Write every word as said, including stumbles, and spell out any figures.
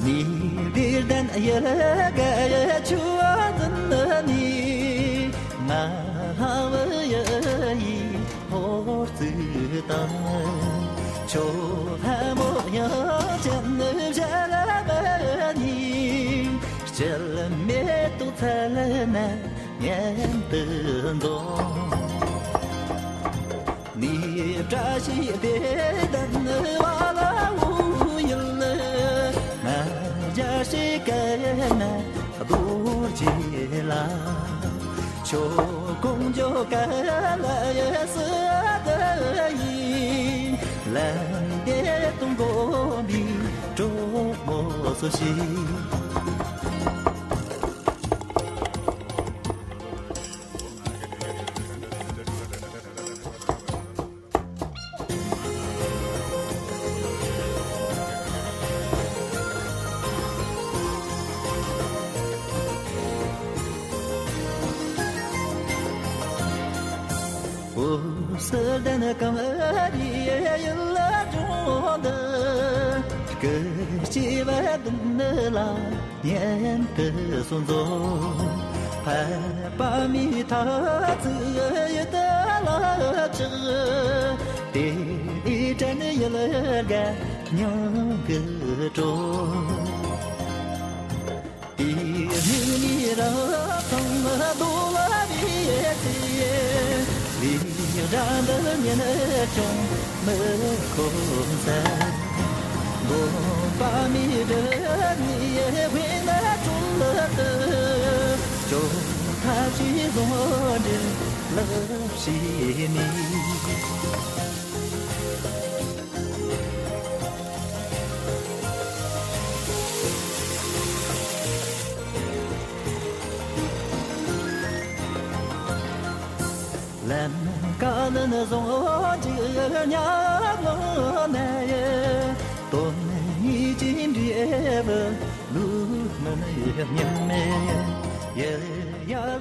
ནི་དེར་ལྡན་ཡལ་ག་ཡི་ཆུ་འཛིན་ནི། ང་ལྷ་བུ་ཡི་ཧོར་བརྩིགས་དང་། ཁྱོད་ལྷ་མོ་ཡང་ཅན་ནི་བཞད་པ་ནི། སྐྱེལ་མེ་ཏོག་ཚལ་ན་མཉམ་དུ་འཛོམས། ནི་བཀྲ་ཤིས་པའི་གདན་བ་ལ་འོ་ཡིན། ང་རྒྱལ་སྲས་ཀ་ན་རྡོ་རྗེ་ལ། ཁྱོད་ཀོང་ཇོ་ཀ་ལ་ཡི་སི་ཏུ་ཡིན། ལམ་བདེ་དང་དགོན་པའི་གྲོགས་མོ་སུ་ཞིག། འོད་ཟེར་ལྡན་གངས་རིའི་ཡུལ་ལྗོངས་འདི། སྐུ་སྐྱེ་བ་བདུན་ལ་མཉམ་དུ་སོང་ཚོ། ཕལ་པ་མི་ཐ་ཚིག་ཡི་ཏི་ལ་ཆགས། དེ་ནས་དྲན་ཡུལ་དགའ་མྱང་གི་སྤྲོ། དེ་ནས་ནི་རང་ཚང་རྡོ་བ་རེད་ཟེར། ལས་དགྲ་འདི་ཉིད་ཅུང་མི་ཁོམ་ས། འགོམ་པ་མི་འདྲ་ནི་དཔེ་ན་གྲོལ་ལ་དུ། ཇོ་ཐབས་ཤེས་བཟང་འབྲེལ་ལག་ཕྱིས་ནས། ལམ་ཀ་ལ་ནི་བཟང་ཅིག་ཉག་ངོ་ནས། དོན་ཉིད་ཀྱི་འབྲས་བུ་ལུགས་མིན་སྙམ་མེད་ཡལ་ཡར་